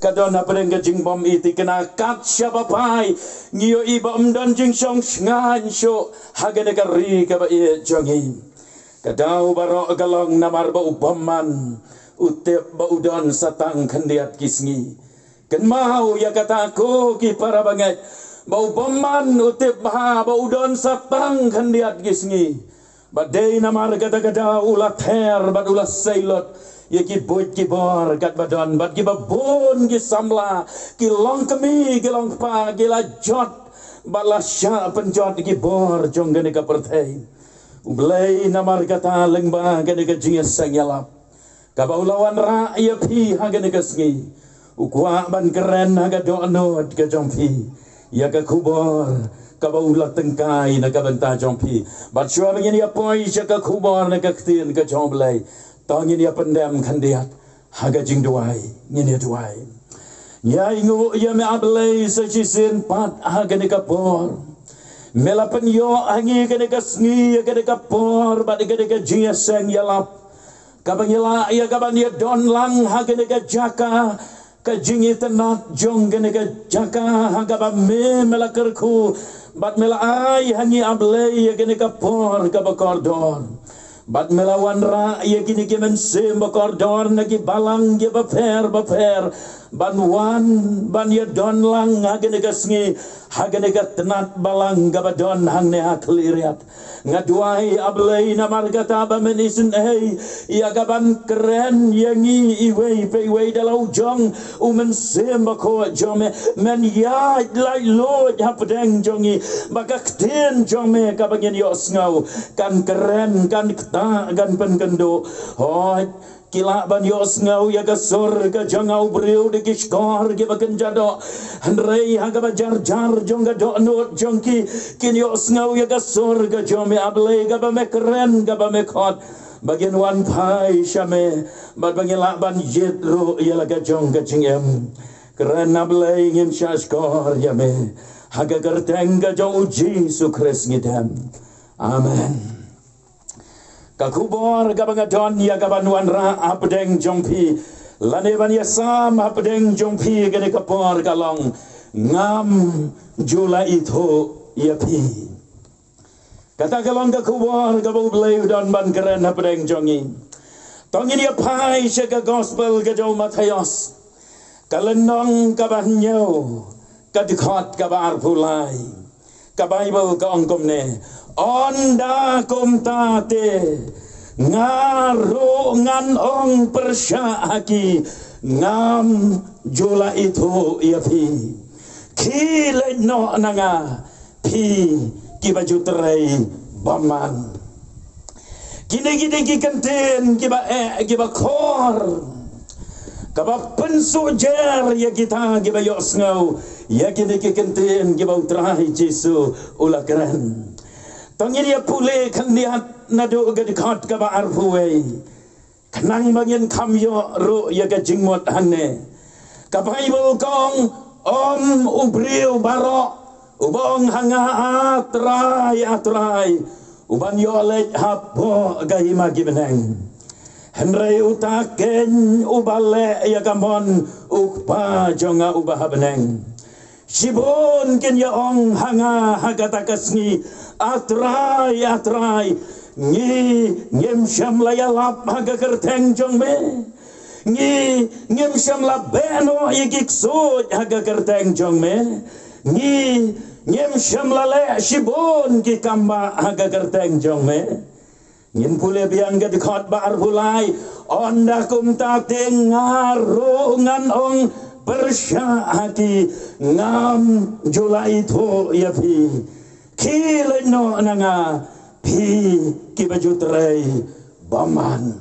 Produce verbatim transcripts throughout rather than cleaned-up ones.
ka don hapdeng ka jingbym i thikna kat shaba phai. Ngi ïohi ba ym don jingshong shngaiñ shuh ha kane ka ri kaba ïeit jong ngi. Ka daw baroh ka long namar ba u bymman u tip ba u don sa tang khyndiat ki sngi. Kynmaw ïa kata ko ki para bangeit, ba u bymman u tip bha ba u don sa tang khyndiat ki sngi. Bad dei namar kata ka daw u la ther bad u la seilut ïa ki buit ki bor katba don, bad kiba bun ki samla, ki longkmie ki longkpa ki la jot bad la shah pynjot ki bor jong kane ka pyrthei. U Blei namar kata lyngba kane ka jingïaseng ïalap kaba u la wanrah ïa phi ha kane ka sngi, u kwah ban kren ha ka dohnud ka jong phi ïa ka khubor kaba u la tyngkai na ka bynta jong phi. Bad shuwa ba ngin ïa poi sha ka khubor na ka ktien ka jong U Blei, to ngin ïa pyndem khyndiat ha ka jingduwai. Ngin ïa duwai. Ngi ainguh ïa me A Blei sa shisien pat ha kane ka por. Me la pynïoh ha ngi kane ka sngi ïa kane ka por bad ïa kane ka jingïaseng ïalap, kaba ngi lah ïa kaban ïa don lang ha kane ka jaka, ka jingitynnad jong kane ka jaka ha kaba me, me la kyrkhu bad me la ai ha ngi A Blei ïa kane ka por kaba kordor. Bad me la wanrah ïa kine ki mynsiem ba kordor na ki balang kiba pher ba pher ban wan ban ïa don lang ha kane ka sngi ha kane ka tnat balang kaba don hangne ha Khliehriat. Nga duwai A Blei namar kata ba men isynei ïa kaban kren ïa ngi iwei pa iwei da la u jong u Mynsiem Bakhuid jong me. Men ïaid laitluid hapdeng jong ngi ba ka ktien jong me kaba ngin ïohsngew kan kren, kan ktah, kan pynkynduh. Hooid, ki lah ban ïohsngew ïa ka sur ka jong nga u briew da ki shkor kiba kynja doh. Hynrei ha kaba jar jar jong ka dohnud jong ki, kin ïohsngew ïa ka sur ka jong me A Blei kaba me kren, kaba me khot, ba ngin wan phai sha me bad ba ngin lah ban jied ruh ïa la ka jong ka jingim. Kren A Blei, ngin shah shkor ïa me ha ka kyrteng ka jong U Jisu Khrist ngi dem. Amen. Ka khubor kaba nga don ïa kaban wanrah hapdeng jong phi lane ban ïasam hapdeng jong phi kane ka por ka long, ngam ju la ithuh ïa phi. Kata ka long ka khubor kaba U Blei u don ban kren hapdeng jong ngi. To ngin ïa phai sha ka gospel ka jong u Mathaios, ka lynnong kaba hynñiew, ka dkhot kaba arphew lai. Ka Baibl ka ong kumne: Ynda kumta te nga ruh ngan ong pyrshah ha ki, ngam ju la ithuh ïa phi. Khie leit noh na nga, phi kiba ju trei bymman. Kine, kine ki kyntien kiba eh, kiba khor, kaba pynsuhjer ïa kita kiba ïohsngew ïa kine ki kyntien kiba U Trai Jisu u la kren. To ngin ïa pule khyndiat naduh ka dkhot kaba arphew wei, khnang ba ngin kham ïoh ruh ïa ka jingmut hangne. Ka Baibl ka ong, ym u briew baroh uba ong ha nga, A Trai, A Trai, u ban ïoh leit hapoh ka hima ki bneng, hynrei uta keiñ uba leh ïa ka mon U Kpa jong nga uba ha bneng. Shibun kin ïa ong ha nga ha kata ka sngi, A Trai, A Trai, ngi, ngim shym la ïalap ha ka kyrteng jong me? Ngi, ngim shym la beh noh ïa ki ksuid ha ka kyrteng jong me? Ngi, ngim shym la leh shibun ki kambah ha ka kyrteng jong me? Ngin pule biang ka dkhot ba arphew lai. Ynda kumta te nga ruh ngan ong pyrshah ha ki, ngam ju la ithuh ïa phi. Khie leit noh na nga, phi kiba ju trei bymman.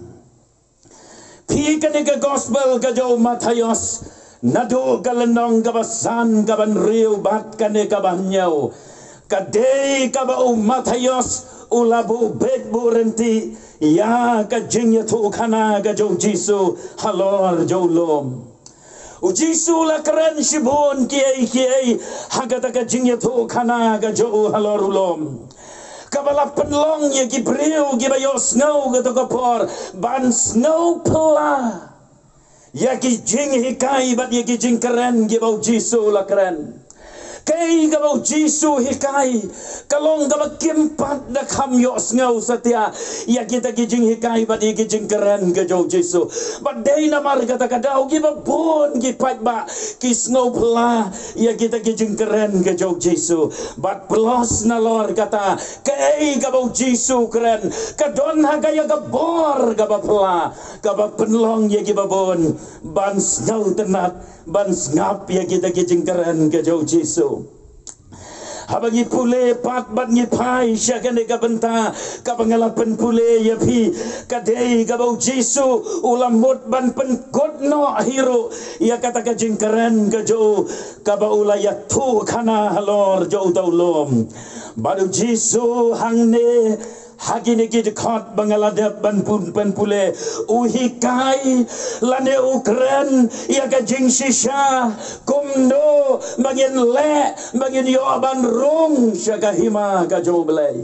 Phi, kane ka gospel ka jong u Mathaios, naduh ka lynnong kaba san, kaba hynriew bad kane kaba hynñiew, ka dei kaba u Mathaios u la buh beit buh ryntih ïa ka jingïathuhkhana ka jong u Jisu halor jong u lum. U Jisu u la kren shibun kiei kiei ha kata ka jingïathuhkhana ka jong u halor u lum, kaba la pynlong ïa ki briew kiba ïohsngew kato ka por ban sngew phylla Ïa ki jinghikai bad ïa ki jingkren kiba u Jisu u la kren. Kaei kaba u Jisu u hikai ka long kaba kim pat da kham ïohsngew satia ïa kita ki jinghikai bad ïa ki jingkren ka jong u Jisu. Bad dei namar kata ka daw kiba bun ki paidbah ki sngewphylla ïa kita ki jingkren ka jong u Jisu. Bad plus nalor kata, kaei kaba u Jisu u kren ka don ha ka ïa ka bor kaba phylla kaba pynlong ïa kiba bun ban sngewtynnat, ban sngap ïa kita ki jingkren ka jong u Jisu. Haba ngi pule pat bad ngi phai sha kane ka bynta kaba nga la pynpule ïa phi, ka dei kaba u Jisu u la mut ban pynkut noh hi ruh ïa kata ka jingkren ka jong u kaba u la ïathuh khana halor jong uta u lum. Bad u Jisu hangne ha kine ki dkhot ba nga la dep ban pun, ban pule, u hikai lane u kren ïa ka jingshisha kumno ba ngin leh ba ngin ïoh ban rung sha ka hima ka jong u Blei.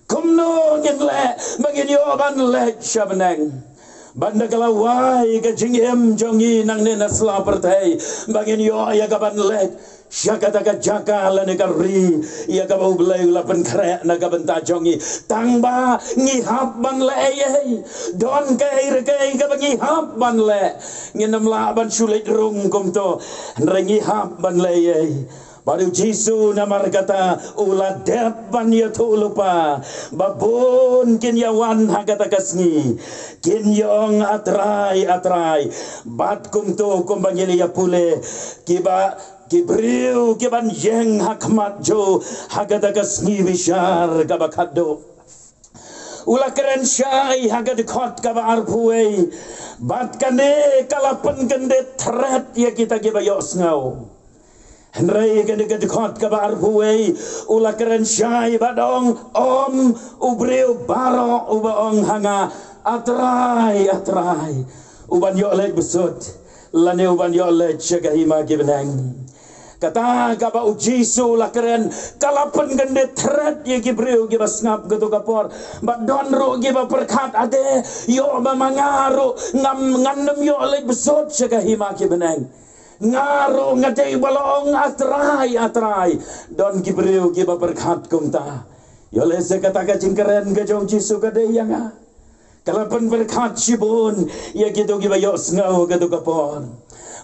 Kumno ngin leh ba ngin ïoh ban leit sha bneng? Ban da ka lawei ka jingim jong ngi nangne na sla pyrthei ba ngin ïoh ïa ka ban leit sha kata ka jaka lane ka ri ïa kaba u Blei u la pynkhreh na ka bynta jong ngi. Tang ba ngi hap ban leh ei ei, don kaei re kaei kaba ngi hap ban leh. Ngin ym lah ban shu leit rung kumto, hynrei ngi hap ban leh ei ei. Bad u Jisu namar kata u la dep ban ïathuh lypa ba bun kin ïa wan ha kata ka sngi, kin ïa ong, A Trai, A Trai. Bad kumto kumba ngi la ïa pule, kiba, ki briew kiban ïeng ha khmat jong u ha kata ka sngi bishar kaba khatduh. U la kren shai ha ka dkhot kaba arphew wei, bad kane ka la pynkyndit thret ïa kita kiba ïohsngew. Hynrei kane ka dkhot kaba arphew wei u la kren shai bad ong, Om u briew baroh uba ong ha nga, A Trai, A Trai, u ban ïoh leit bsut lane u ban ïoh leit sha ka hima ki bneng. Kata kaba u Jisu u la kren ka la pynkyndit thret ïa ki briew kiba sngap kato ka por. Bad don ruh kiba pyrkhat, ade, ïoh ba ma nga ruh ngam, ngan ym ïoh leit bsut sha ka hima ki bneng. Nga ruh nga dei ba la ong, A Trai, A Trai. Don ki briew kiba pyrkhat kumta. Ïoh lehse kata ka jingkren ka jong u Jisu ka dei ïa nga. Ka la pynpyrkhat shibun ïa kito kiba ïohsngew kato ka por.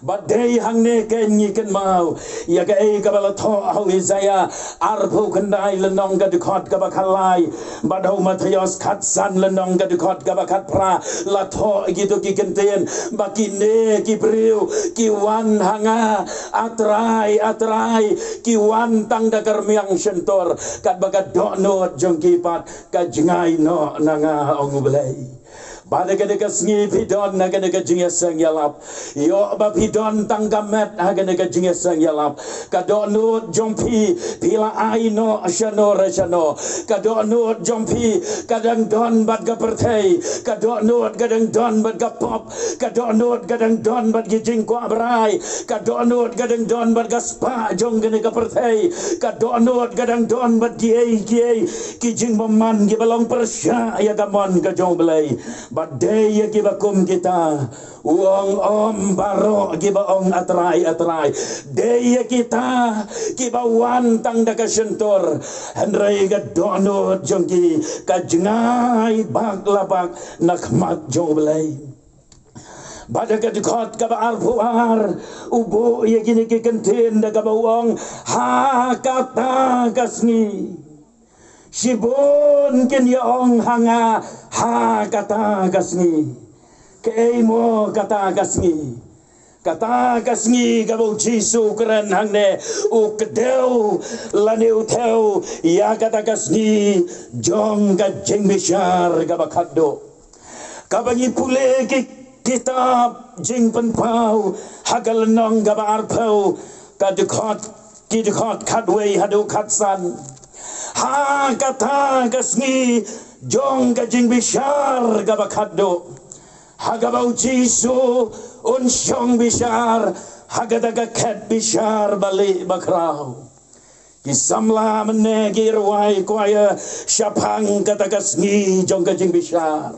Bad dei hangne kein ngi kynmaw ïa kaei kaba la thoh ha u Isaïah arphew khyndai lynnong ka dkhot kaba khatlai, bad ha u Mathaios khatsan lynnong ka dkhot kaba khatphra. La thoh ïa kito ki kyntien ba kine ki briew ki wan ha nga, A Trai, A Trai, ki wan tang da ka rmiang shyntur, katba ka dohnud jong ki pat ka jngai noh na nga, ong u Blei. Bad ha kane ka sngi phi don ha kane ka jingïaseng ïalap. Ïoh ba phi don tang ka met ha kane ka jingïaseng ïalap. Ka dohnud jong phi, phi la ai noh shano re shano. Ka dohnud jong phi ka dang don bad ka pyrthei. Ka dohnud ka dang don bad ka pop. Ka dohnud ka dang don bad ki jingkwah brai. Ka dohnud ka dang don bad ka spah jong kane ka pyrthei. Ka dohnud ka dang don bad kiei kiei ki jingbymman kiba long pyrshah ïa ka mon ka jong u Blei. Bad dei ïa kiba kum kita u ong, Om baroh kiba ong, A Trai, A Trai. Dei ïa kita kiba wan tang da ka shyntur, hynrei ka dohnud jong ki ka jngai bak la bak na khmat jong u Blei. Bad ha ka dkhot kaba arphew ar u buh ïa kine ki kyntien da kaba u ong, Ha kata ka sngi. Shibun kin ïa ong ha nga, Ha kata ka sngi. Kaei mo kata ka sngi? Kata ka sngi kaba u Jisu u kren hangne, u kdew lane u thew ïa kata ka sngi jong ka jingbishar kaba khatduh. Kaba ngi pule ki kitab Jingpynpaw ha ka lynnong kaba arphew, ka dkhot, ki dkhot khatwei haduh khatsan. Ha kata ka sngi jong ka jingbishar kaba khatduh, ha kaba u Jisu un shong bishar ha kata ka khet bishar ba lieh ba khraw. Ki samla mynne ki rwai kwaya shaphang kata ka sngi jong ka jingbishar.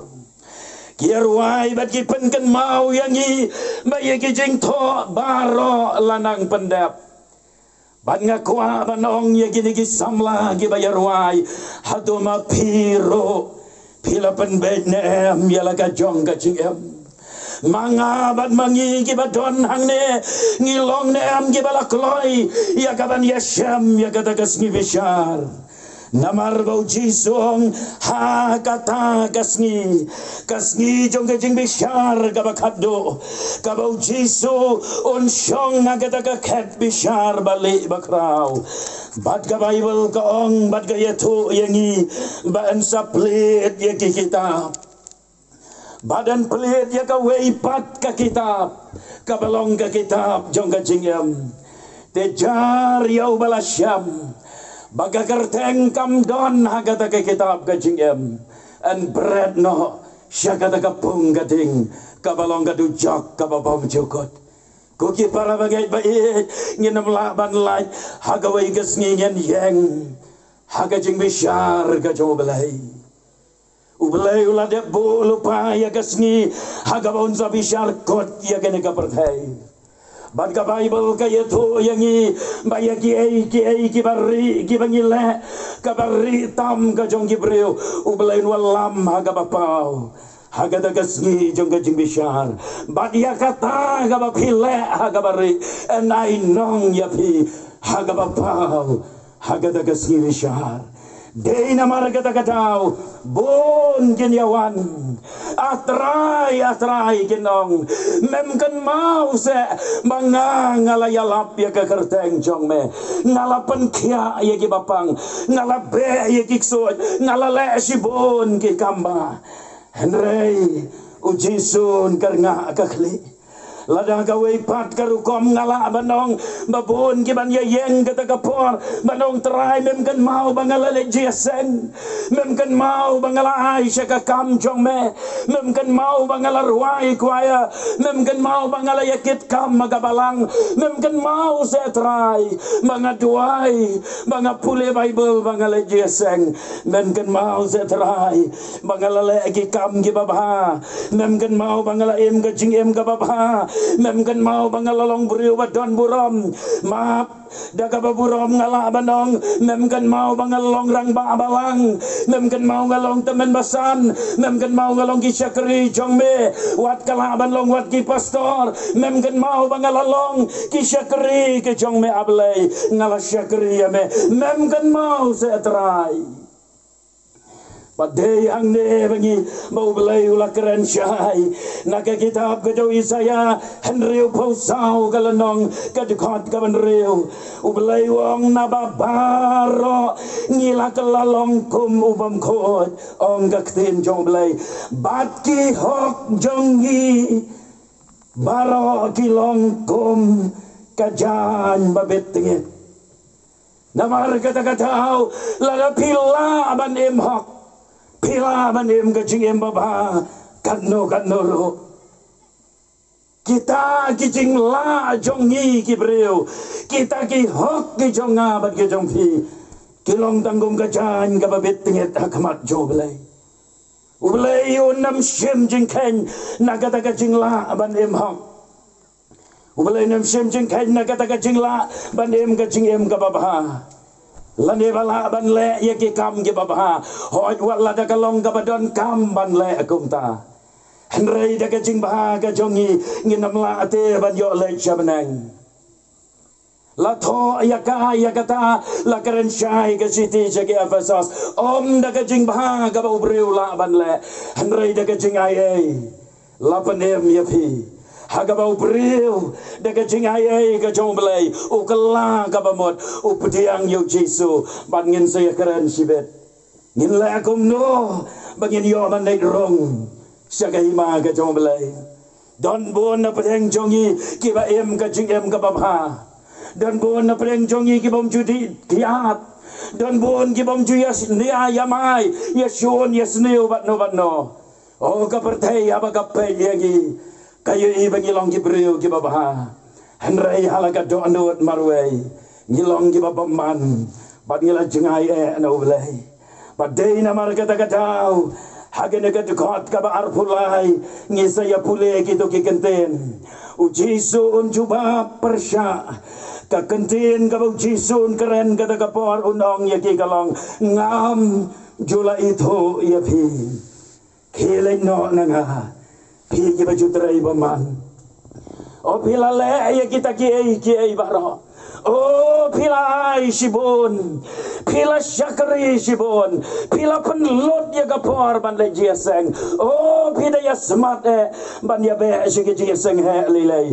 Ki ïarwai bad ki pynkynmaw ïa ngi ba ïa ki jingthoh baroh la nang pyndep. Bad nga kwah ban ong ïa kine ki samla kiba ïarwai, hato ma phi ruh phi la pynbeit ne em ïa la ka jong ka jingim? Ma nga bad ma ngi kiba don hangne, ngi long ne em kiba la kloi ïa kaban ïashem ïa kata ka sngi bishar? Namar ba u Jisu u ong, ha kata ka sngi, ka sngi jong ka jingbishar kaba khatduh, kaba u Jisu un shong ha kata ka khet bishar ba lieh ba khraw. Bad ka Baibl ka ong, bad ka ïathuh ïa ngi ba yn sa plied ïa ki kitab. Bad yn plied ïa kawei pat ka kitab, kaba long ka kitab jong ka jingim. Te jar ïa uba la shem ba ka kyrteng kam don ha kata ka kitab ka jingim, yn bret noh sha kata ka pung ka ding, kaba long ka dujok kaba bymjukut. Ko ki para bangeit ba ïeit, ngin ym lah ban lait ha kawei ka sngi, ngin ïeng ha ka jingbishar ka jong U Blei. U Blei u la dep buh lypa ïa ka sngi ha kaba un sa bishar kut ïa kane ka pyrthei. Bad ka Baibl ka ïathuh ïa ngi ba ïa kiei kiei kiba rieh kiba ngi leh, kaba rieh tam ka jong ki briew, U Blei un wallam ha kaba paw ha kata ka sngi jong ka jingbishar. Bad ïa kata kaba phi leh ha kaba rieh, yn ai nong ïa phi ha kaba paw ha kata ka sngi bishar. Dei namar kata ka daw bun kin ïa wan, A Trai, A Trai, kin ong, mem kynmaw seh ba nga, nga la ïalap ïa ka kyrteng jong me, nga la pynkhiah ïa kiba pang, nga la beh ïa ki ksuid, nga la leh shibun ki kam bha? Hynrei u Jisu un kyrngah ka khlieh. Lada kawei pat ka rukom, nga lah ban ong ba bun ki ban ïa ïeng kata ka por ban ong, Trai, mem kynmaw ba nga la leit jingïaseng? Mem kynmaw ba nga la ai sha ka kam jong me? Mem kynmaw ba nga la rwai kwaya? Mem kynmaw ba nga la ïa kit kam ha ka balang? Mem kynmaw seh, Trai, ba nga duwai, ba nga pule Baibl, ba nga leit jingïaseng? Mem kynmaw seh, Trai, ba nga la leh ki kam kiba bha? Mem kynmaw ba nga la im ka jingim kaba bha? Mem kynmaw ba nga la long briew ba don burom? Map, da kaba burom nga lah ban ong, mem kynmaw ba nga la long rangbah balang? Mem kynmaw nga long tymmen basan? Mem kynmaw nga long ki shakri jong me, wat ka lah ban long wat ki pastor? Mem kynmaw ba nga la long ki shakri ki jong me, A Blei, nga la shakri ïa me? Mem kynmaw seh, Trai? Bad dei hangne ba ngi, ba U Blei u la kren shai na ka kitab ka jong u Isaïah hynriewphew saw, ka lynnong, ka dkhot kaba hynriew. U Blei u ong, naba baroh ngi la kylla long kum u bymkhuid, ong ka ktien jong U Blei, bad ki hok jong ngi baroh ki long kum ka jaiñ ba bit tngit. Namar kata ka daw, lada phi lah ban im hok, phi lah ban im ka jingim ba bha katno katno ruh. Kita ki jinglah jong ngi ki briew, kita ki hok ki jong nga bad ki jong phi, ki long tang kum ka jaiñ kaba bit tngit ha khmat jong U Blei. U Blei un ym shim jingkheiñ na kata ka jinglah ban im hok. U Blei un ym shim jingkheiñ na kata ka jinglah ban im ka jingim kaba bha, lane ba lah ban leh ïa ki kam kiba bha. Hooid, wat lada ka long kaba donkam ban leh kumta, hynrei da ka jingbha ka jong ngi, ngin ym lah te ban ïoh leit sha bneng. La thoh ïa ka, ïa kata, la kren shai ka shithi sha ki Ephesos, ym da ka jingbha kaba u briew lah ban leh, hynrei da ka jingaiei la pynim ïa phi, ha kaba u briew da ka jingaiei ka jong U Blei u kylla kaba mut, u pdiang ïa u Jisu. Bad ngin sa ïakren shibit, ngin leh kumno ba ngin ïoh ban leit rung sha ka hima ka jong U Blei. Don bun na pdeng jong ngi kiba im ka jingim kaba bha. Don bun na pdeng jong ngi ki bym ju dih kiad. Don bun ki bym ju ïa s-, ïa, ïa mai, ïa shun, ïa sniew bad no bad no. O ka pyrthei haba ka peit ïa ngi, ka ïohi ba ngi long ki briew kiba bha. Hynrei ha la ka dohnud marwei, ngi long kiba bymman bad ngi la jngai eh na U Blei. Bad dei namar kata ka daw, Ha kane ka dkhot kaba arphew lai, ngi sa ïa pule kito ki kyntien. U Jisu un jubab pyrshah. Ka kyntien kaba u Jisu un kren kata ka por un ong ïa ki ka long, ngam ju la ithuh ïa phi. Khie leit noh na nga, phi kiba ju trei bymman. O phi la leh ïa kita kiei kiei baroh. O phi la ai shibun. Phi la shakri shibun. Phi la pynlut ïa ka por ban leit jingïaseng. O phi da ïasmat eh ban ïabeh sha ka jingïaseng heh lei lei.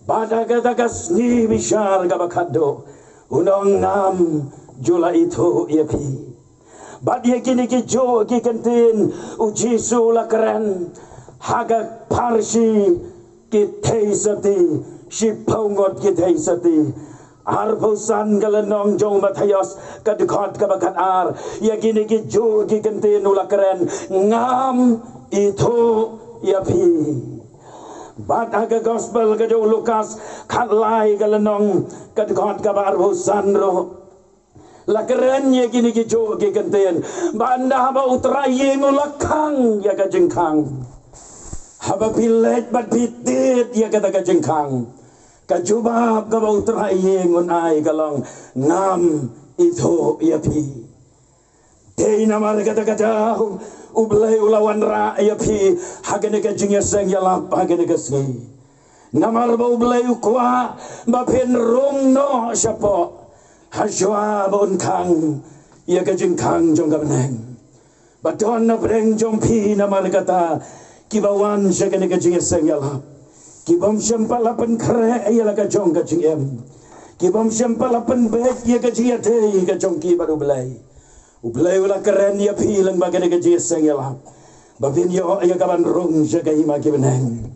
Bad ha kata ka sngi bishar kaba khatduh, un ong, ngam ju la ithuh ïa phi. Bad ïa kine kijuh ki kyntien u Jisu u la kren ha ka pharshi ki theisotti, shiphew ngut ki theisotti. Arphew san ka lynnong jong u Mathaios, ka dkhot kaba khatar, ïa kine kijuh ki kyntien u la kren, ngam ithuh ïa phi. Bad ha ka gospel ka jong u Lukas, khatlai ka lynnong, ka dkhot kaba arphew san ruh, la kren ïa kine kijuh ki kyntien. Bad ynda haba u trai ïing u la khang ïa ka jingkhang, haba phi leit bad phi tied ïa kata ka jingkhang, ka jubab kaba u trai ïing un ai ka long, ngam ithuh ïa phi. Dei namar kata ka daw U Blei u la wanrah ïa phi ha kane ka jingïaseng ïalap ha kane ka sngi. Namar ba U Blei u kwah ba phin rung noh shapoh, hashwa ba un khang ïa ka jingkhang jong ka bneng. Ba don na pdeng jong phi namar kata kiba wan sha kane ka jingïaseng ïalap, ki bym shym pat la pynkhreh ïa la ka jong ka jingim, ki bym shym pat la pynbeit ïa ka jingïadei ka jong ki bad U Blei. U Blei u la kren ïa phi lyngba kane ka jingïaseng ïalap, ba phin ïoh ïa ka ban rung sha ka hima ki bneng.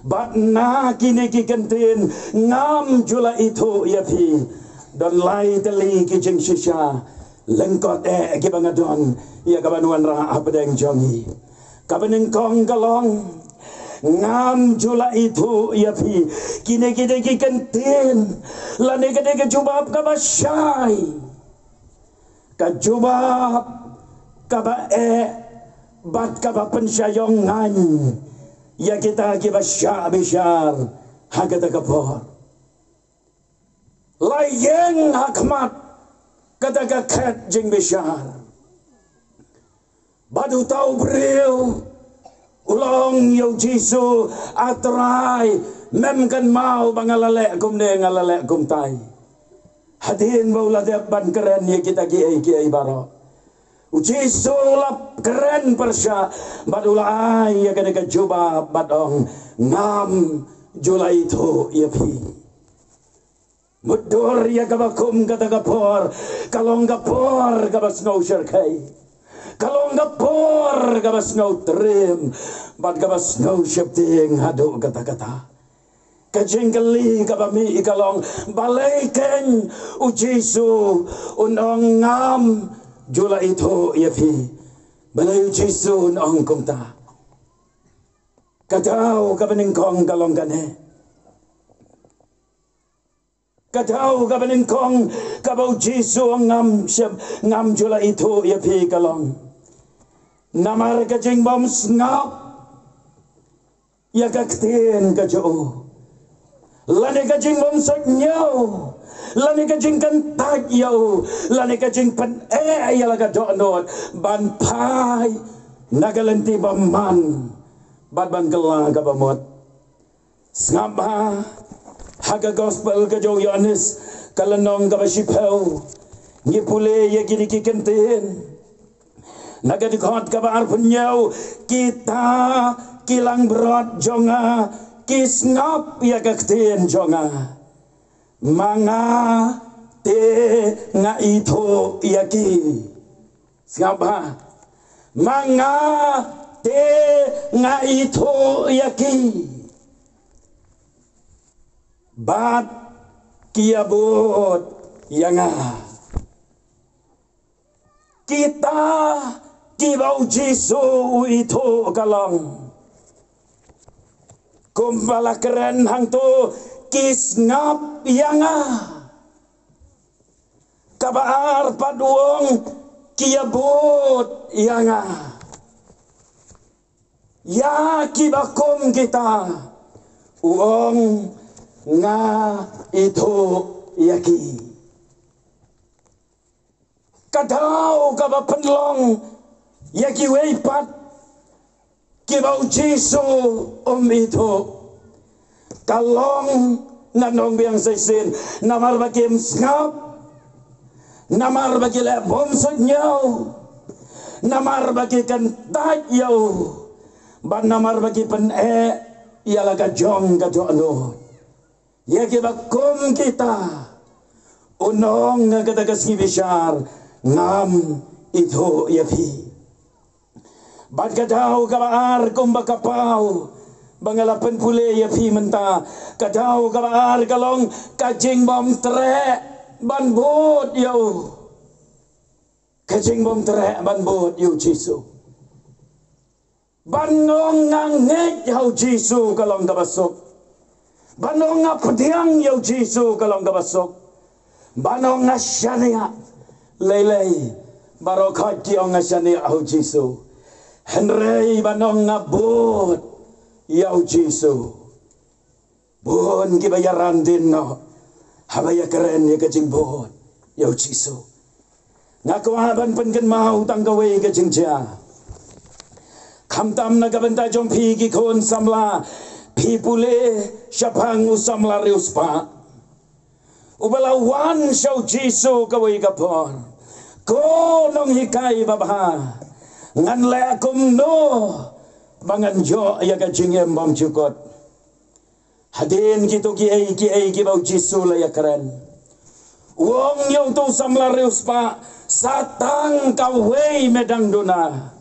Bad na kine ki kyntien, ngam ju la ithuh ïa phi, don lai tylli ki jingshisha lyngkot eh kiba nga don ïa ka ban wanrah hapdeng jong ngi. Kaba nyngkong ka long, ngam ju la ithuh ïa phi. Kine ki dei ki kyntien lane ka dei ka jubab kaba shai, ka jubab kaba eh bad kaba pynshah ïong ngan ïa kita kiba shah bishar ha kata ka por. La ïeng ha khmat kata ka khet jingbishar. Bad uta u briew u la ong ïa U Jisu, A Trai, mem kynmaw ba nga la leh kumne, nga la leh kumtai. Hadien ba u la dep ban kren ïa kita kiei kiei baroh, U Jisu u la kren pyrshah bad u la ai ïa kane ka jubab bad ong, ngam ju la ithuh ïa phi. Mutdur ïa kaba kum kata ka por ka long ka por kaba sngew shyrkhei, ka long ka por kaba sngew triem bad kaba sngew sheptieng haduh katta katta. Ka jingkylli kaba mih ka long, balei keiñ U Jisu un ong, ngam ju la ithuh ïa phi? Balei U Jisu un ong kumta? Ka daw kaba nyngkong ka long kane. Ka daw kaba nyngkong kaba U Jisu u ong, ngam shym, ngam ju la ithuh ïa phi, ka long namar ka jingbym sngap ïa ka ktien ka jong u, lane ka jingbym sngewthuh, lane ka jingkyntait ïa u, lane ka jingpyneh ïa la ka dohnud ban phai na ka lynti bymman bad ban kylla kaba mut. Sngap bha, ha ka gospel ka jong u Ïoannis, ka lynnong kaba shiphew, ngi pule ïa kine ki kyntien. Na ka dkhot kaba arphew hynñiew, kita ki langbrot jong nga ki sngap ïa ka ktien jong nga. Ma nga te nga ithuh ïa ki. Sngap bha. Ma nga te nga ithuh ïa ki. Bad ki ïabud ïa nga. Kita kiba U Jisu u ithuh ka long, kumba la kren hangto, ki sngap ïa nga. Kaba ar pat u ong, ki ïabud ïa nga. Ïa kiba kum kita, u ong, nga ithuh ïa ki. Ka daw kaba pynlong ïa kiwei pat kiba u Jisu um ithuh, ka long, ngan ong biang sa shisien, namar ba kim sngap, namar ba ki leh bymsuidñiew, namar ba ki kyntait ïa u, bad namar ba ki pyneh ïa la ka jong ka dohnud. Ïa kiba kum kita, u ong ha kata ka sngi bishar, ngam ithuh ïa phi. Bad ka daw kaba ar, kumba ka paw ba nga la pynpule ïa phi mynta, ka daw kaba ar ka long ka jingbymtreh ban bud ïa u. Ka jingbymtreh ban bud ïa u Jisu. Ban ong nga ngeit ha u Jisu ka long kaba suk. Ban ong nga pdiang ïa u Jisu ka long kaba suk. Ban ong nga shaniah. Lei lei baroh khoit ki ong nga shaniah ha u Jisu. Hynrei ban ong nga bud ïa u Jisu. Bun kiba ïaran dien noh haba ïakren ïa ka jingbud ïa u Jisu. Nga kwah ban pynkynmaw tang kawei ka jingjia. Khamtam na ka bynta jong phi ki khun samla, phi pule shaphang u samla riewspah uba la wan sha u Jisu kawei ka por. Ko nonghikai babha, ngan leh kumno ba ngan ïoh ïa ka jingim bymjukut? Hadien kito kiei kiei kiba u Jisu la ïakren, u ong ïa uto u samla riewspah, sa tang kawei me dang duna.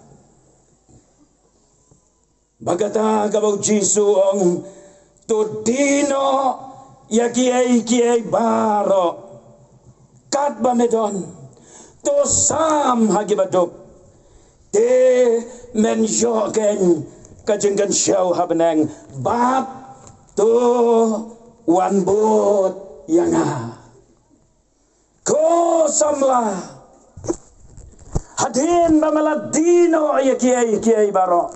Bad kata kaba u Jisu u ong, to die noh ïa kiei kiei baroh. Katba me don, to sam ha kiba duk. Te men ïoh keiñ ka jingkynshew ha bneng, bad to wan bud ïa nga. Ko samla, hadien ba me la die noh ïa kiei kiei baroh,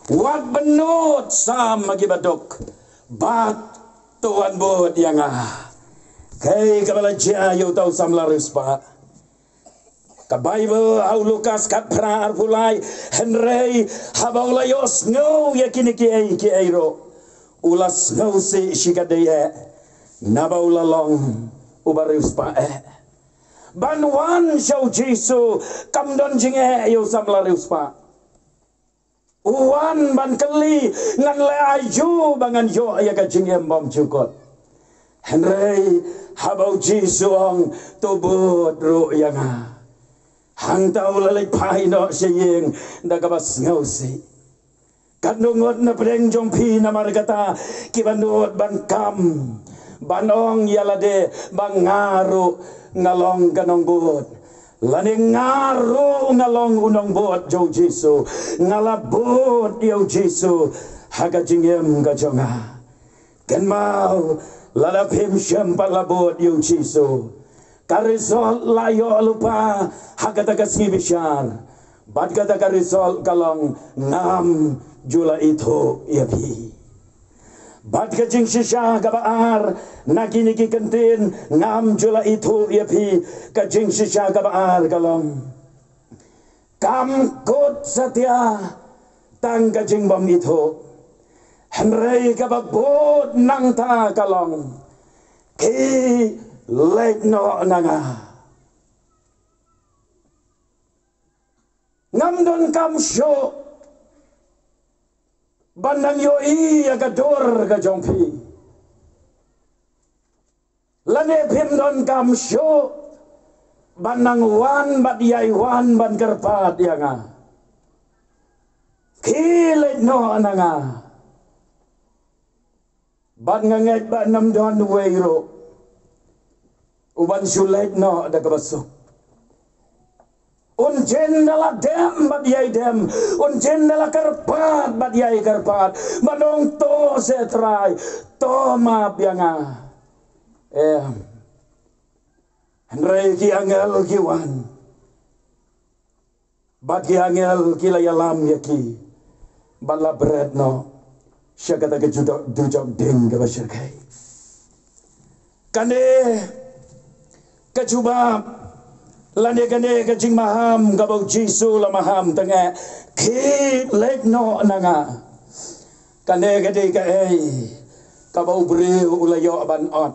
wat bynnud sam ha kiba duk, bad to wan bud ïa nga. Kaei kaba la jia ïa uto u samla riewspah? Ka Baibl ha u Lukas khatphra arphew lai, hynrei haba u la ïohsngew ïa kine kiei kiei ruh, u la sngewsih shikatdei eh naba u la long uba riewspah eh. Ban wan sha u Jisu kam don jingeh ïa u samla riewspah. U wan ban kylli, ngan leh aïu ba ngan ïoh ïa ka jingim bymjukut? Hynrei haba u Jisu u ong, to bud ruh ïa nga, hangta u la leit phai noh sha ïing da kaba sngewsih. Katno ngut na pdeng jong phi namar kata kiba nud ban kam, ban ong ïa lade ba nga ruh nga long ka nongbud, lane nga ruh nga long u nongbud jong u Jisu, nga la bud ïa u Jisu ha ka jingim ka jong nga. Kynmaw, lada phim shym pat la bud ïa u Jisu, ka result la ïoh lypa ha kata ka sngi bishar. Bad kata ka result ka long, ngam ju la ithuh ïa phi. Bad ka jingshisha kaba ar na kine ki kyntien, ngam ju la ithuh ïa phi, ka jingshisha kaba ar ka long, kam kut satia tang ka jingbym ithuh, hynrei kaba bud nangta ka long, ki leit noh na nga. Ngam donkam shuh ban nang ïohi ïa ka dur ka jong phi, lane phim donkam shuh ban nang wan bad ïai wan ban kyrpad ïa nga. Ki leit noh na nga. Bad nga ngeit ba ym don uwei ruh uban shu leit noh da kaba suk. Un jin da la dem bad ïai dem, un jin da la kyrpad bad ïai kyrpad, bad ong, to seh Trai, to map ïa nga. Em. Hynrei ki angel ki wan. Bad ki angel ki la ïalam ïa ki. Bad la bret noh sha kata ka dujok ding kaba shyrkhei. Kane ka jubab lane kane ka jingmaham kaba u Jisu u la maham tang eh, khie leit noh na nga. Kane ka dei kaei kaba u briew u la ïoh ban ot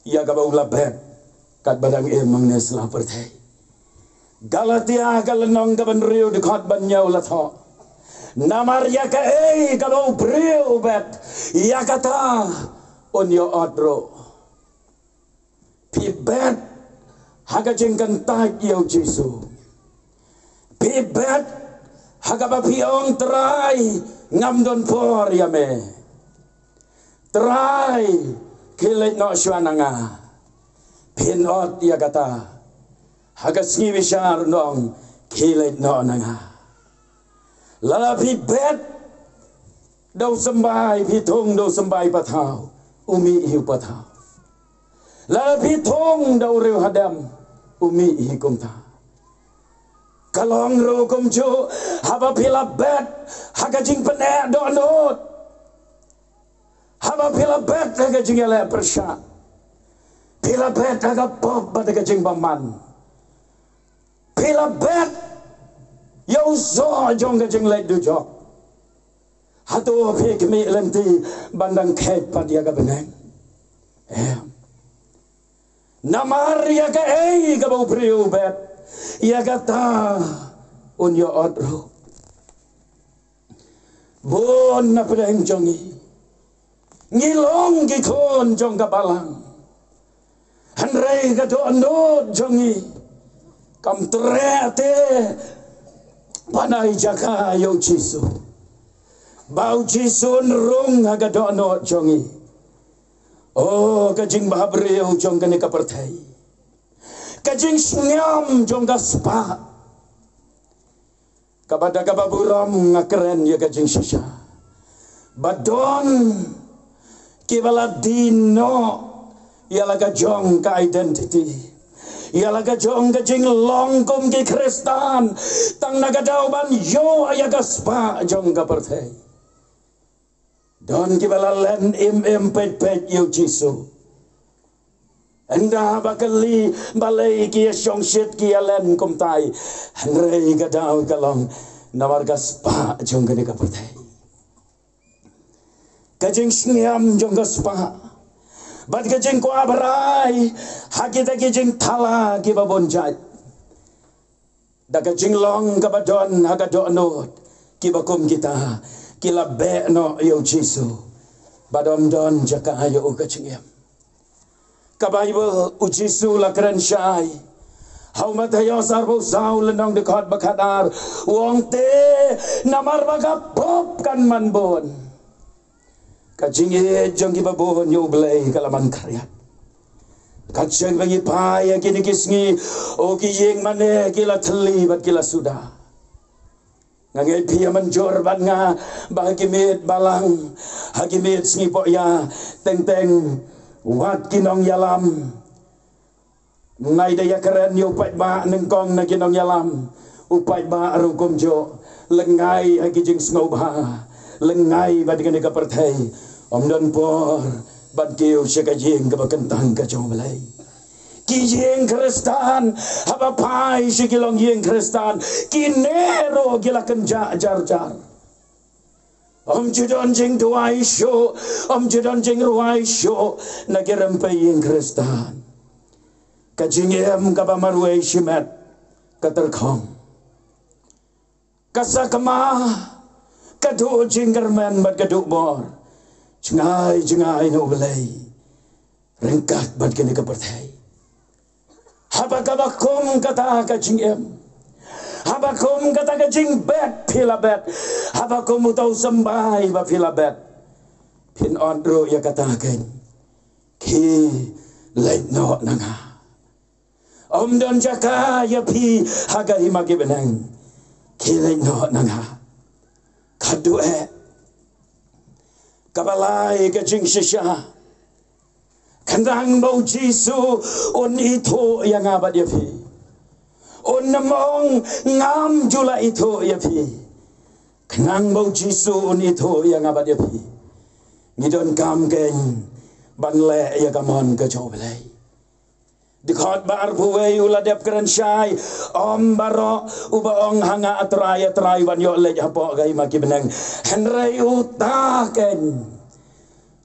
ïa kaba u la bet katba dang im hangne sla pyrthei. Galatia ka lynnong kaba hynriew dkhot ba hynñiew la thoh, namar ïa kaei kaba u briew u bet, ïa kata un ïoh ot ruh. Phi bet ha ka jingkyntait ïa u Jisu. Phi bet ha kaba phi ong, Trai, ngam don por ïa me. Trai, khie leit noh shuwa na nga. Phin ot ïa kata ha ka sngi bishar, un ong, khie leit noh na nga. Lada phi bet da u symbai, phi thung da u symbai pathaw, u mih hi u pathaw. Lada phi thung da u riewhadem, u mih hi kumta. Ka long ruh kumjuh haba phi la bet ha ka jingpyneh dohnud, haba phi la bet ha ka jingïaleh pyrshah, phi la bet ha ka pop bad ha ka jingbymman, phi la bet ïa u soh jong ka jingleit dujok. Hato phi khmih lynti ban dang kheit pat ïa ka bneng? Em. Namar ïa kaei kaba u briew u bet, ïa kata un ïoh ot ruh. Bun na pdeng jong ngi, ngi long ki khun jong ka balang. Hynrei ka dohnud jong ngi kam treh te ban ai jaka ïa u Jisu, ba u Jisu un rung ha ka dohnud jong ngi. O ka jingbhabriew jong kane ka pyrthei, ka jingsngewsih jong ka spah, kaba da kaba burom nga kren ïa ka jingshisha. Ba don kiba la die noh ïa la ka jong ka identity, ïa la ka jong ka jinglong kum ki Khristan, tang na ka daw ban ïoh ïa ka spah jong ka pyrthei. Don kiba la len im im peit peit ïa u Jisu. Ynda ba kylli balei ki ïa shongshit ki ïa len kumtai. Hynrei ka daw ka long namar ka spah jong kane ka pyrthei. Ka jingsngewsih jong ka spah bad ka jingkwah brai ha kita ki jingthala kiba bun jait. Da ka jinglong kaba don ha ka dohnud, kiba kum kita ki la beh noh ïa u Jisu bad ym don jaka ïa u ka jingim. Ka Baibl, u Jisu la kren shai ha u Mathaios arphew saw lynnong dkhot ba khatar, u ong te namar ba ka pop kan man bun, ka jingïeit jong kiba bun ïa u Blei ka la man khriat. Ka jingba ngi phai ha kine ki sngi, o ki ïing mane ki la thylli bad ki la suda. Nga ngeit phi ïa mynjur bad nga ba ha ki miet balang, ha ki miet sngi pohïa, teng teng wat ki nongïalam. Nga da ïa kren ïa u paidbah nyngkong na ki nongïalam. U paidbah ruh kumjuh, lyngngai ha ki jingsngewbha, lyngngai bad kane ka pyrthei, ym don por ban kiew sha ka ïing kaba kyntang ka jong u Blei. Ki ïing Khristan, haba phai sha ki longïing Khristan, kine ruh ki la kynjah jar jar. Ym ju don jingduwai shuh, ym ju don jingrwai shuh na ki rympei ïing Khristan. Ka jingim kaba marwei shimet ka tyrkhong. Ka sakma, ka duh jingkyrmen bad ka duh bor jngai jngai na u Blei, ryngkat bad kane ka pyrthei. Haba kaba kum kata ka jingim, haba kum kata ka jingbet phi la bet, haba kum uta u symbai ba phi la bet, phin ong ruh ïa kata keiñ, khie leit noh na nga. Ym don jaka ïa phi ha ka hima ki bneng, khie leit noh na nga. Khatduh eh, kaba lai ka jingshisha, khnang ba u Jisu un ithuh ïa nga bad ïa phi. Un ym ong ngam ju la ithuh ïa phi. Khnang ba u Jisu un ithuh ïa nga bad ïa phi, ngi donkam kein ban leh ïa ka mon ka jong U Blei. Dkhot ba arphew wei u la dep kren shai: Ym baroh uba ong ha nga, A Trai, A Trai, un ïoh leit hapoh ka hima ki bneng, hynrei uta kein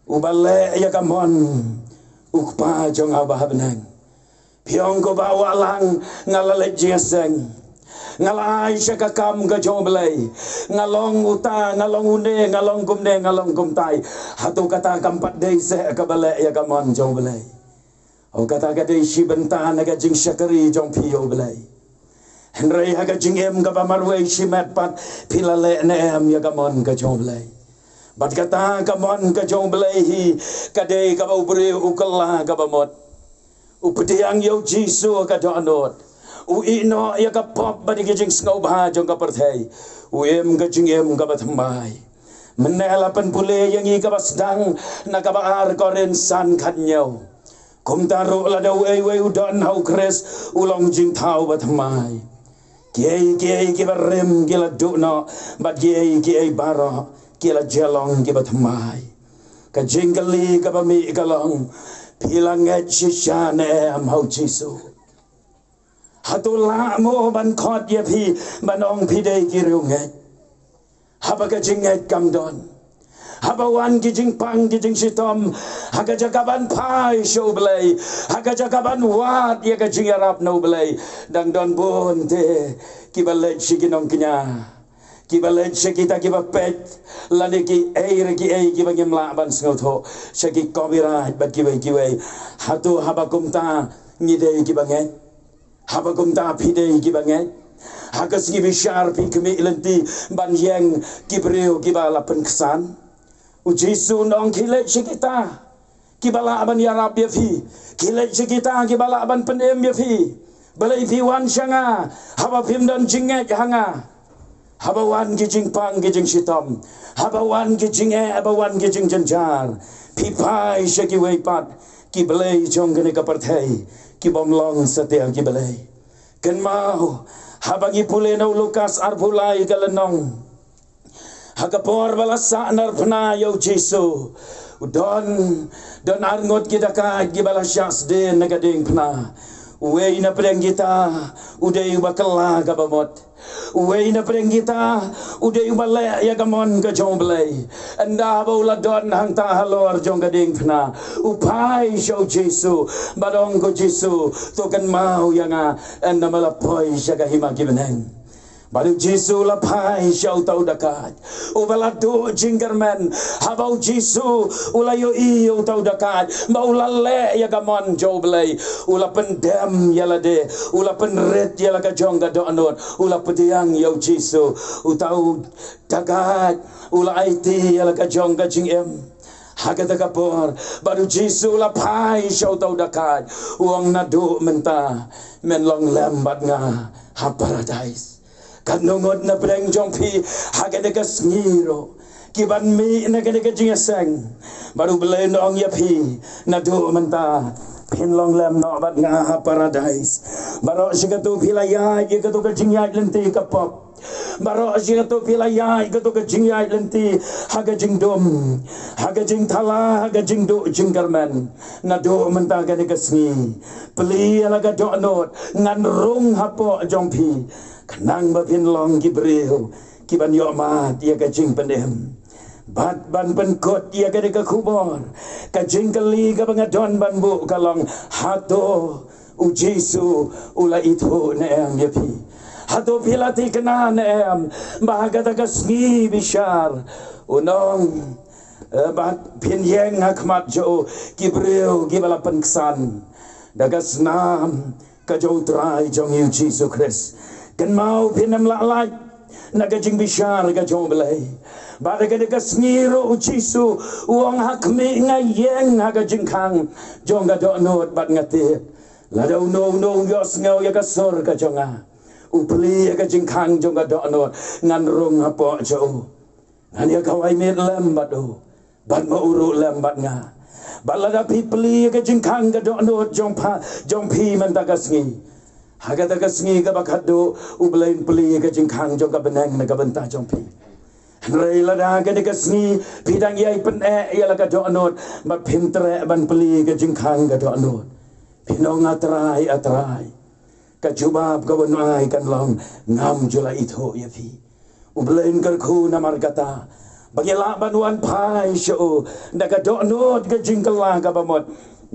uba leh ïa ka mon U Kpa jong nga uba ha bneng. Phi ong ko Bah Wahlang, nga la leit jingïaseng, nga la ai sha ka kam ka jong U Blei, nga long uta, nga long une, nga long kumne, nga long kumtai. Hato kata kam pat dei seh kaba leh ïa ka mon jong U Blei? O, kata ka dei shi bynta na ka jingshakri jong phi ïa U Blei. Hynrei ha ka jingim kaba marwei shimet pat, phi la leh ne em ïa ka mon ka jong U Blei? Bad kata ka mon ka jong U Blei hi ka dei kaba u briew u kylla kaba mut. U pdiang ïa u Jisu ha ka dohnud, u ïehnoh ïa ka pop bad ïa ka jingsngewbha jong ka pyrthei, u im ka jingim kaba thymmai. Mynne la pynpule ïa ngi kaba sdang na kaba ar Korinth san khathynñiew. Kumta ruh lada uwei uwei u don ha u Khrist, u long jingthaw bathymmai. Kiei kiei kiba rim ki la duh noh, bad kiei kiei baroh ki la jia long kiba thymmai. Ka jingkylli kaba mih ka long: Phi la ngeit shisha ne em ha u Jisu? Hato lah mo ban khot ïa phi ban ong phi dei ki riewngeit? Haba ka jingngeit kam don, haba wan ki jingpang ki jingshitom, ha ka jaka ban phai sha U Blei, ha ka jaka ban wad ïa ka jingïarap na U Blei, dang don bun te kiba leit sha ki nongkñia, kiba leit sha kita kiba peit, lane kiei re kiei kiba ngim lah ban sngewthuh, sha ki copyright bad kiwei kiwei. Hato haba kumta ngi dei kiba ngeit? Haba kumta phi dei kiba ngeit? Ha ka sngi bishar phi khmih lynti ban ïeng ki briew kiba la pynksan? U Jisu un ong: Khie leit sha kita kiba lah ban ïarap ïa phi. Khie leit sha kita kiba lah ban pynim ïa phi. Balei phi wan sha nga haba phim don jingngeit ha nga? Haba wan ki jingpang ki jingshitom, haba wan ki jingeh, haba wan ki jingjynjar, phi phai sha kiwei pat ki blei jong kane ka pyrthei, ki bym long satia ki blei. Kynmaw, haba ngi pule na u Lukas arphew lai ka lynnong, ha ka por ba la sahnarphna ïa u Jisu, u don, don arngut ki dakaid kiba la shah sdien na ka diengphna. Uwei na pdeng kita u dei uba kylla kaba mut. Uwei na pdeng kita u dei uba leh ïa ka mon ka jong U Blei. Ynda ba u la don hangta halor jong ka diengphna, u phai sha u Jisu bad ong: Ko Jisu, to kynmaw ïa nga ynda ba la poi sha ka hima ki bneng. Bad u Jisu u la phai sha uta u dakaid uba la duh jingkyrmen. Haba u Jisu u la ïohi ïa uta u dakaid ba u la leh ïa ka mon jong U Blei, u la pyndem ïa lade, u la pynrit ïa la ka jong ka dohnud, u la pdiang ïa u Jisu. Uta u dakaid u la aiti ïa la ka jong ka jingim ha kata ka por. Bad u Jisu u la phai sha uta u dakaid, u ong: Naduh mynta men long lem bad nga ha Paradais. Katno ngut na pdeng jong phi ha kane ka sngi ruh ki ban mih na kane ka jingïaseng, bad U Blei un ong ïa phi: Naduh mynta phin long lem noh bad nga ha Paradais. Baroh shi katto phi la ïaid ïa katto ka jingïaid lynti ka pop. Baroh shi katto phi la ïaid katto ka jingïaid lynti ha ka jingdum, ha ka jingthala, ha ka jingduh jingkyrmen. Naduh mynta kane ka sngi, plie ïa la ka dohnud, ngan rung hapoh jong phi, khnang ba phin long ki briew ki ban ïoh mad ïa ka jingpynim. Bad ban pynkut ïa kane ka khubor, ka jingkylli kaba nga don ban buh ka long: Hato u Jisu u la ithuh ne em ïa phi? Hato phi la thikna ne em ba ha kata ka sngi bishar un ong, eh, ba phin ïeng ha khmat jong u ki briew kiba la pynksan da ka snam ka jong U Trai jong ngi U Jisu Khrist? Kynmaw, phin ym lah lait na ka jingbishar ka jong U Blei. Bad ha kane ka sngi ruh u Jisu u ong: Ha khmih nga ïeng ha ka jingkhang jong ka dohnud bad nga tied. Lada uno uno u ïohsngew ïa ka sur ka jong nga, u plie ïa ka jingkhang jong ka dohnud, ngan rung hapoh jong u, ngan ïa kawei miet lem bad u, bad ma u ruh lem bad nga. Bad lada phi plie ïa ka jingkhang ka dohnud jong pha, jong phi mynta ka sngi, ha kata ka sngi kaba khadduh U Blei un plie ïa ka jingkhang jong ka bneng na ka bynta jong phi. Hynrei lada kane ka sngi phi dang ïai pyneh ïa la ka dohnud, bad phim treh ban plie ka jingkhang ka dohnud, phin ong, A Trai, A Trai, ka jubab ka ban ai kan long, ngam ju la ithuh ïa phi. U Blei un kyrkhu namar kata, ba ngi lah ban wan phai sha u da ka dohnud ka jingkylla kaba mut.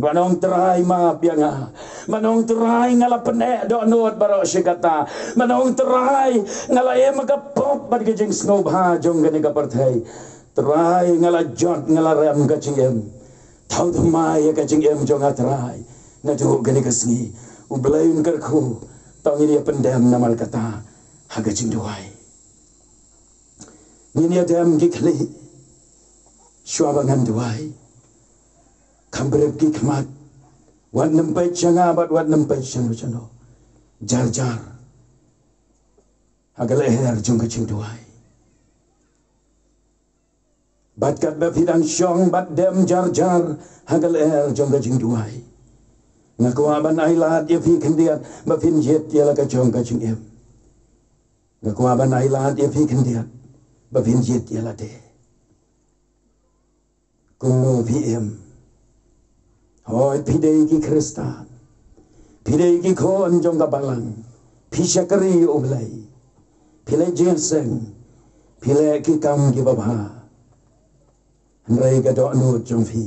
Ban ong, Trai, map ïa nga. Ban ong, Trai, nga la pyneh dohnud baroh shi katta. Ban ong, Trai, nga la im ha ka pop bad ka jingsngewbha jong kane ka pyrthei. Trai, nga la jot, nga la rem ka jingim. Thaw thymmai ïa ka jingim jong nga, Trai. Naduh kane ka sngi, U Blei un kyrkhu. To ngin ïa pyndem namar kata ha ka jingduwai. Ngin ïa dem ki khlieh shuwa ba ngan duwai. Kham briew ki khmat, wat nym peit sha nga bad wat nym peit shano shano. Jar jar ha ka lyer jong ka jingduwai. Bad katba phi dang shong bad dem jar jar ha ka lyer jong ka jingduwai, nga kwah ban ai lad ïa phi khyndiat ba phin jied ïa la ka jong ka jingim. Nga kwah ban ai lad ïa phi khyndiat ba phin jied ïa lade. Kumno phi im? Hooid, phi dei ki Khristan. Phi dei ki khun jong ka balang. Phi shakri U Blei. Phi leh jingïaseng. Phi leh ki kam kiba bha. Hynrei ka dohnud jong phi,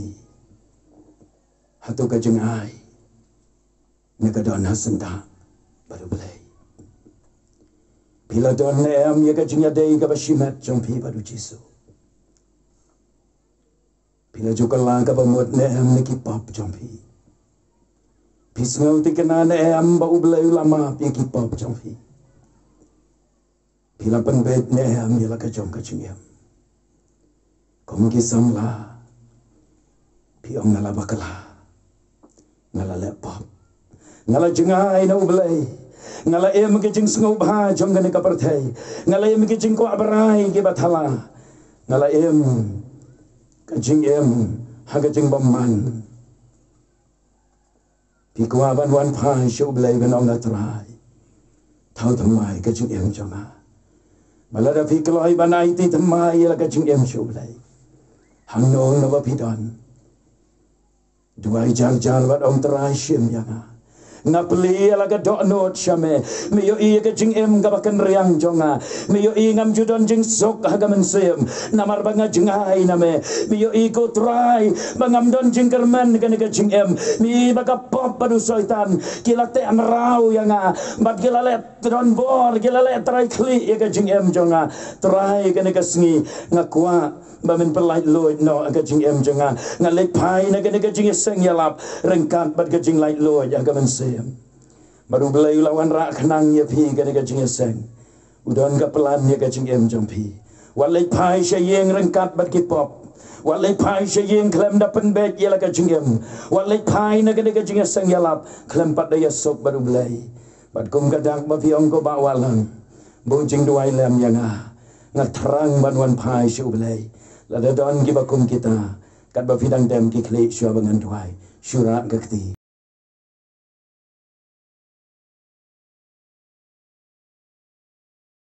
hato ka jingai ne ka don ha syndah bad U Blei? Phi la don ne em ïa ka jingïadei kaba shimet jong phi bad U Jisu? Phi la ju kylla kaba mut ne em na ki pop jong phi? Phi sngew thikna ne em ba U Blei u la map ïa ki pop jong phi? Phi la pynbeit ne em ïa la ka jong ka jingim? Kum ki samla, phi ong, nga la bakla. Nga la leh pop. Nga la jngai na U Blei. Nga la im ki jingsngewbha jong kane ka pyrthei. Nga la im ki jingkwah brai kiba thala. Nga la im ka jingim ha ka jingbymman. Phi kwah ban wan phai sha U Blei ban ong, A Trai, thaw thymmai ka jingim jong nga. Ba lada phi kloi ban aiti thymmai ïa la ka jingim sha U Blei, hangno hangno ba phi don, duwai jar jar bad ong, Trai, shim ïa nga. Nga plie ïa la ka dohnud sha me. Me ïohi ïa ka jingim kaba kynriang jong nga. Me ïohi ngam ju don jingsuk ha ka mynsiem namar ba nga jngai na me. Me ïohi, ko Trai, ba ngam don jingkyrmen kane ka jingim. Me ïohi ba ka pop bad u Soitan ki la teh mraw ïa nga bad ki la leh donbor, ki la leh trai khlieh ïa ka jingim jong nga. Trai, kane ka sngi nga kwah ba men pyllait luid noh ha ka jingim jong nga. Nga leit phai na kane ka jingïaseng ïalap ryngkat bad ka jinglaitluid ha ka mynsiem. Bad U Blei u la wanrah khnang ïa phi kane ka jingïaseng. U don ka plan ïa ka jingim jong phi. Wat leit phai sha ïing ryngkat bad ki pop. Wat leit phai sha ïing khlem da pynbeit ïa la ka jingim. Wat leit phai na kane ka jingïaseng ïalap khlem pat da ïasuk bad U Blei. Bad kum ka dak ba phi ong, ko Bah Wallam, bun jingduwai lem ïa nga. Nga thrang ban wan phai sha U Blei. Lada don kiba kum kita, katba phi dang dem ki khlieh shuwa ba ngan duwai, shu rah ka kti.